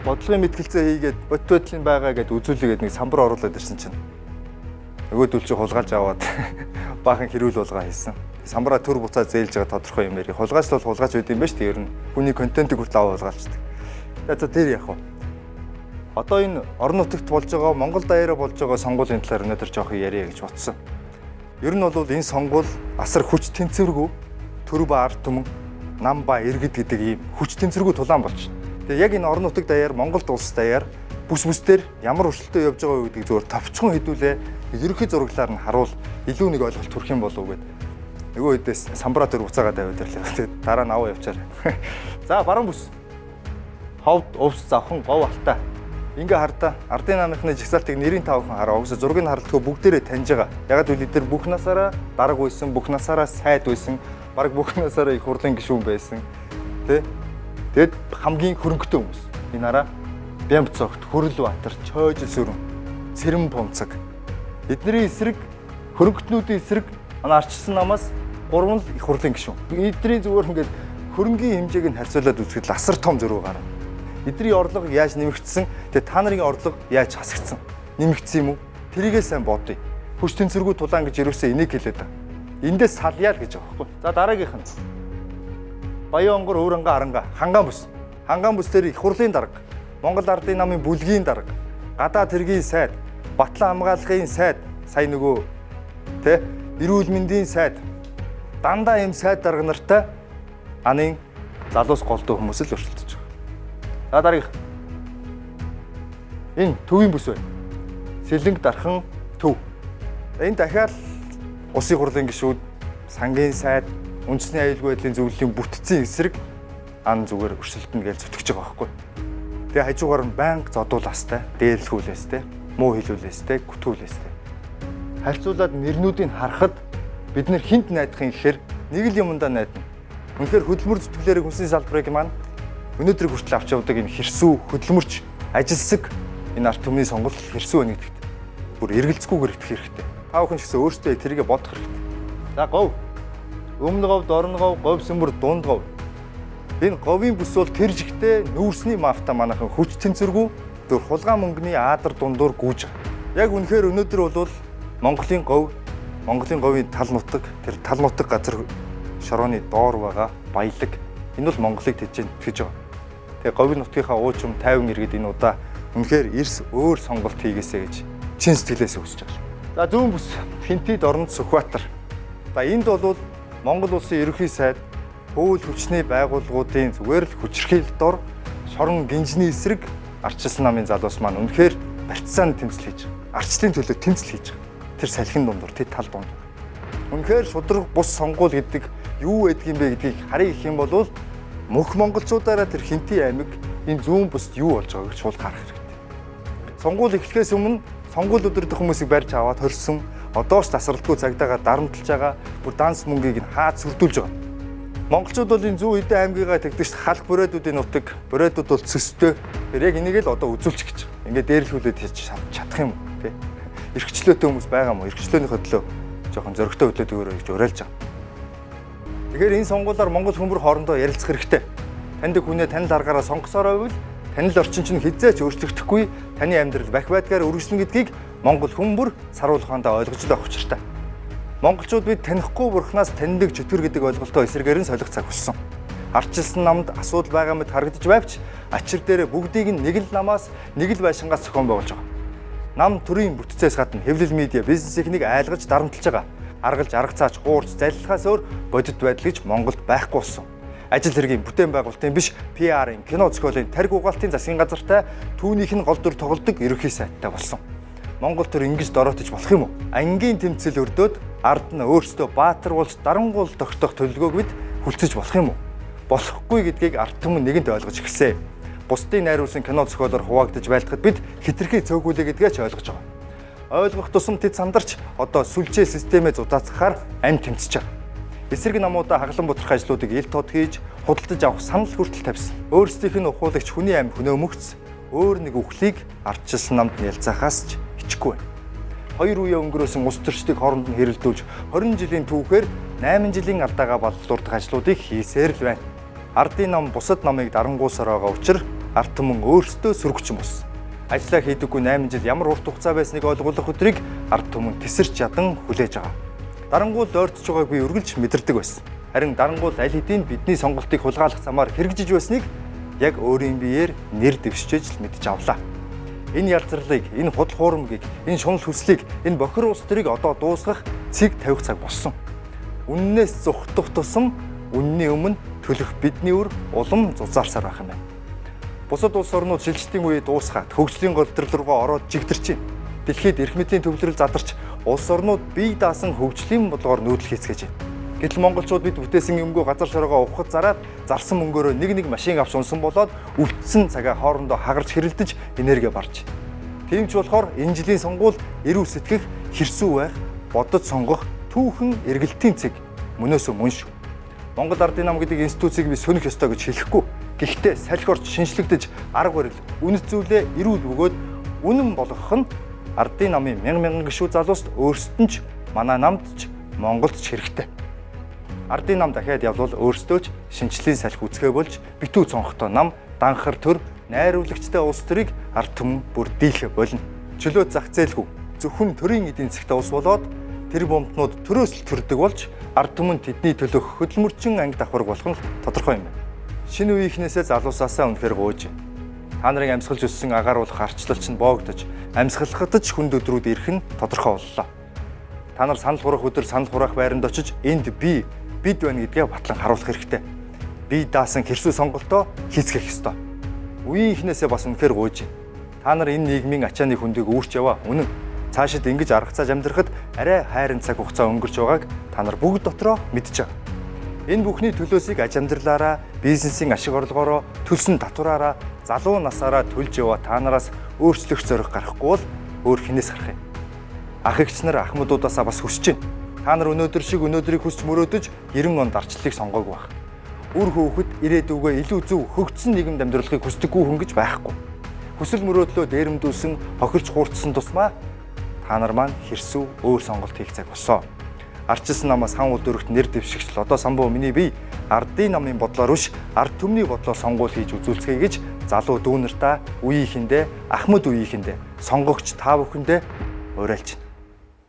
Бодлогын мэтгэлцээ хийгээд бодит байдлын байгаа гэд үзүүлээгээд нэг самбар оруулаад ирсэн чинь нөгөөдөл чи хулгайлж аваад баахан хэрүүл болгоо хийсэн. Самбараа төр буцаа зээлж байгаа тодорхой юм яри. Хулгайч бол хулгайч байд юм байна шүү дээ. Ер нь хүний контентыг хүртэл аваа хулгайлцдаг. За тэр яг уу. Одоо энэ орон нутагт болж байгаа, Монгол даяараа болж байгаа сонгуулийн талаар өнөөдөр жоох ярья гэж бодсон. Ер нь бол энэ сонгуул асар хүч тэнцвэргүй, төр ба ард түмэн, нам ба иргэд гэдэг ийм хүч тэнцвэргүй тулаан болж байна. Тэгээ яг энэ орон нутаг даяар, Монголд улс даяар бүс бүс дээр ямар өрсөлдөө явж байгаа вэ гэдгийг зөвөр товчхон хэдүүлээ ерөнхий зураглаар нь харуул илүү нэг ойлголт төрөх юм болов уу гэд. Нөгөө хэдээс самбараа төр буцаагаад тавиад ирлээ. Тэгээд дараа нь аваа явчаар. За баруун бүс. Ховд увс завхан говь алтай. Ингээ хардаа ардын намынхны жагсаалтыг нэрийн та бүхэн хараа. Угсаа зургийг харалтгүй бүгдээрээ таньж байгаа. Яг л эдгээр бүх насаараа дарга байсан, бүх насаараа сайд байсан, бараг бүх насаараа их хурлын гишүүн байсан. Тэ? Тэгэд хамгийн хөрөнгөтэй хүмүүс. Энэ хараа Бямбцогт, Хөрөл Баатар, Чойжил сүрэн, Цэрэн Пумцаг. Эдний эсрэг хөрөнгөтнүүдийн эсрэг манай арчилсан намаас гурван л их хурлын гишүүн. Эдний зүгээр ингээд хөрөнгийн хэмжээг нь харьцуулаад үзэхэд л асар том зөрүү гарна. Эдний орлого яаж нэмэгдсэн, тэгээ та нарын орлого яаж хасагдсан? Нэмэгдсэн юм уу? Тэрийгээ сайн бодъё. Хүч тэнцвэргүй тулаан гэж ерөөсөө энийг хэлээд байгаа. Эндээс салъя л гэж байгаа байхгүй. За дараагийнх нь. Баян онгор Өврөнга аранга хангаан бүс. Хангаан бүс дээр их хурлын дарга, Монгол Ардын намын бүлгийн дарга, гадаад хэргийн сайд, Батлан хамгаалахын сайд, сая нөгөө тэ эрүүл мэндийн сайд дандаа ийм сайд дарга нартай анын залуус голдуу хүмүүс л өрсөлдөж байгаа. За дараагийнх. Энэ төвийн бүс байна. Сэлэнг дархан төв. Энэ дахиад улсын хурлын гишүүд, сангийн сайд, үндэсний аюулгүй байдлын зөвлөлийн бүтцийн эсрэг ан зүгээр өрсөлдөнө гэж зүтгэж байгаа байхгүй. Тэгээ хажуугаар нь байнга зодуулаастай, дээрлэхүүлээстэй, муу хилүүлээстэй, гүтгүүлээстэй. Харьцуулаад нэрнүүдийг харахад бид нэр хинт найдах юм гэхээр нэг л юмдаа найдана. Үнэхээр хөдөлмөр зүтгэлээрээ хүнсний салбарыг маань өнөөдрийг хүртэл авч явдаг энэ хэрсүү хөдөлмөрч ажилсаг энэ ард түмний сонголт хэрсүү байна гэдэгт бүр эргэлзэхгүйгээр итгэх хэрэгтэй. Та бүхэн ч гэсэн өөрсдөө тэрийгэ бодох хэрэгтэй. За говь. Өмнө говь, дорн говь, говь сүмбэр, дунд говь. Энэ говийн бүс бол тэр жигтэй нүүрсний мафта манайхан хүч тэнцвэргүй дөр хулгай мөнгөний аадар дундуур гүйж байгаа. Яг үнэхээр өнөөдөр бол Монголын говь, Монголын говийн тал нутаг, тэр тал нутаг газар шорооны доор байгаа баялаг энэ бол Монголыг тэжээн тэтгэж байгаа. Тэгээ говийн нутгийнхаа уучим 50 иргэд энэ удаа үнэхээр эрс өөр сонголт хийгээсэй гэж чин сэтгэлээс хүсэж байгаа. За зүүн бүс Хинтид оронд Сүхбаатар. За энд бол Монгол улсын ерөнхий сайд хууль хүчний байгууллагуудын зүгээр л хүчирхийлэл дор шорон гинжний эсрэг арчилсан намын залуус маань үнэхээр барьцааны тэмцэл хийж байгаа. Арчлын төлөө тэмцэл хийж байгаа. Тэр салхин дундуур, тэр тал дундуур. Үнэхээр шудраг бус сонгуул гэдэг юу байдгийг бэ гэдгийг харъя гэх юм бол мөх монголчуудаараа тэр Хинти аймаг энэ зүүн бусд юу болж байгааг шууд харах хэрэгтэй. Сонгуул эхлэхээс өмнө сонгуул өдөрдөх хүмүүсийг барьж аваад хорьсон, одоо ч тасралтгүй цагдаагаа дарамтлж байгаа, бүр данс мөнгийг нь хаад сүрдүүлж байгаа. Монголчууд бол энэ зүүн хэдэн аймгийгаа тэгдэг ш халах бүрээдүүдийн нутаг, бүрээдүүд бол цөстэй. Тэр яг энийг л одоо үзүүлчих гэж байгаа. Ингээд дээрлэхүүлээд хийж чадах юм уу тий. Эрхчлөөтэй хүмүүс байгаа мó? Эрхчлөөнийхөө төлөө жоохон зөрөгтэй хөдлөөд өгөөрэй гэж уриалж байгаа. Тэгэхээр энэ сонгуулиар Монгол хүмүүр хоорондоо ярилцах хэрэгтэй. Таньдаг хүнээ танил аргаараа сонгосоор байвал танил орчин чинь хизээч өөрчлөгдөхгүй, таны амьдрал бах байдгаар үргэлжлэнэ гэдгийг Монгол хүмүүр саруул ухаандаа ойлгож л байх учиртай. Монголчууд бид танихгүй бурхнаас таньдаг чөтгөр гэдэг ойлголтоо эсрэгээр нь солих цаг болсон. Арчилсан намд асуудал байгаа мэт харагдаж байвч ачир дээрээ бүгдийг нь нэг л намаас нэг л байшингаас зохион байгуулж байгаа. Нам төрийн бүтцээс гадна хэвлэл медиа бизнес эхнийг айлгаж дарамтлж байгаа. Аргалж арга цааш хуурч залилахаас өөр бодит байдал гэж Монголд байхгүй болсон. Ажил хэргийн бүтээн байгуулалтын биш PR-ын кино зохиолын тариг угаалтын засгийн газартай түүнийх нь гол дүр тоглодог ерөнхий сайттай болсон. Монгол төр ингэж дороотож болох юм уу? Ангийн тэмцэл өрдөөд ард нь өөрсдөө баатар болж дарангуул тогтоох төлөвлөгөөг бид хүлцэж болох юм уу? Болохгүй гэдгийг ард түмэн нэгэнт ойлгож эхэлсэн. Бусдын найруулсан кино зохиолоор хуваагдаж байлдахад бид хитрхи цөөхүүлээ гэдгээ ч ойлгож байгаа. Ойлгох тусам тэд сандарч одоо сүлжээ системээ зузаацгахаар амь тэмцэж байгаа. Эсрэг намуудаа хаглан бутрах ажлуудыг ил тод хийж худалдаж авах санал хүртэл тавьсан. Өөрсдийнх нь ухуулагч хүний амь хөнөөмөгц өөр нэг үхлийг ардчилсан намд нялзаахаас ч хичихгүй байна. Хоёр үе өнгөрөөсөн улс төрчдийг хооронд нь хэрэлдүүлж 20 жилийн түүхээр 8 жилийн алдаагаа баллуурдах ажлуудыг хийсээр л байна. Ардын нам бусад намыг дарангуусаар байгаа учир ард түмэн өөрсдөө сөргөчөн болсон. Ажлаа хийдэггүй 8 жил ямар урт хугацаа байсныг ойлгуулах өдрийг ард түмэн тесэрч ядан хүлээж байгаа. Дарангуул ойртож байгааг би үргэлж мэдэрдэг байсан. Харин дарангуул аль хэдийн бидний сонголтыг хулгайлах замаар хэрэгжиж байсныг яг өөрийн биеэр нэр дэвшиж л мэдж авлаа. Энэ ялзарлыг, энэ худал хуурмгийг, энэ шунал хүслийг, энэ бохир улс төрийг одоо дуусгах цэг тавих цаг болсон. Үннээс зүхтах тусам үнний өмнө төлөх бидний үр улам зузаарсаар байх юм байна. Бусад улс орнууд шилжилтийн үеэ дуусгаад хөгжлийн голдрол руугаа ороод жигдэрч байна. Дэлхийд эрх мэдлийн төвлөрөл задарч улс орнууд бие даасан хөгжлийн бодлогоор нүүдэл хийцгээж байна. Гэтэл монголчууд бид бүтээсэн юмгүй газар шорогоо ухад зараад зарсан мөнгөөрөө нэг нэг машин авч унсан болоод үлдсэн цагаа хоорондоо хагарч хэрэлдэж энерги барж. Тийм ч болохоор энэ жилийн сонгуул эрүү сэтгэх, хэрсүү байх, бодож сонгох түүхэн эргэлтийн цэг мөнөөсөө мөн шүү. Монгол Ардын нам гэдэг институцийг би сөнөх ёстой гэж хэлэхгүй. Гэхдээ салхи орч шинжлэгдэж арга барил, үнэт зүйлээ эрүүл бөгөөд үнэн болгох нь Ардын намын мянган мянган гишүүд залууст өөрсдөд нь ч манай намд ч Монголд ч хэрэгтэй. Ардын нам дахиад явбал өөрсдөө ч шинжлэлийн салхи үзэхээ болж битүү цонхтой нам, данхар төр, найруулагчтай улс төрийг ард түмэн бүр дийлхэ болно. Чөлөөт зах зээлгүй зөвхөн төрийн эдийн засгт улс болоод тэр бомтнууд төрөөс л төрдөг болж ард түмэн тэдний төлөөх хөдөлмөрчин анги давхарг болох нь тодорхой юм байна. Шинэ үеийнхнээсээ залуусаасаа үнэхээр гуйж. Та нарын амьсгалж өссөн агаар болох арчлал чинь боогдож, амьсгалахад ч хүнд өдрүүд ирэх нь тодорхой боллоо. Та нар санал хураах өдөр санал хураах байранд очиж энд би бид байна гэдгээ батлан харуулах хэрэгтэй. Би даасан хэрсүү сонголтоо хийцгэх ёстой. Үеийн эхнээсээ бас үнэхээр гуйж. Та нар энэ нийгмийн ачааны хүндийг үүрч яваа. Үнэн. Цаашид ингэж аргацааж амьдрахад арай хайрын цаг хугацаа өнгөрч байгааг та нар бүгд дотроо мэдж байгаа. Энэ бүхний төлөөсийг аж амьдралаараа, бизнесийн ашиг орлогоороо, төлсөн татвараараа, залуу насаараа төлж яваа та нараас өөрчлөх зориг гарахгүй бол өөр хинээс гарах юм. Ах эгч нар ахмадуудаасаа бас хүсэж байна. Та нар өнөөдөр шиг өнөөдрийг хүсч мөрөөдөж 90 онд арчлалыг сонгоогүй байх. Үр хөөхөд ирээдүгөө илүү зөв хөгжсөн нийгэмд амьдрахыг хүсдэггүй хүн гэж байхгүй. Хүсэл мөрөөдлөө дээрэмдүүлсэн, хохирч хуурцсан тусмаа та нар маань хэрсүү өөр сонголт хийх цаг болсон. Арчилсан намаас хан улдөрөгт нэр дэвшигч Лодоо самбуу миний бие ардын намын бодлоор биш ард түмний бодлоор сонгуул хийж үзүүлцгээе гэж залуу дүү нартаа үеийнхэндээ, ахмад үеийнхэндээ, сонгогч та бүхэндээ уриалж байна.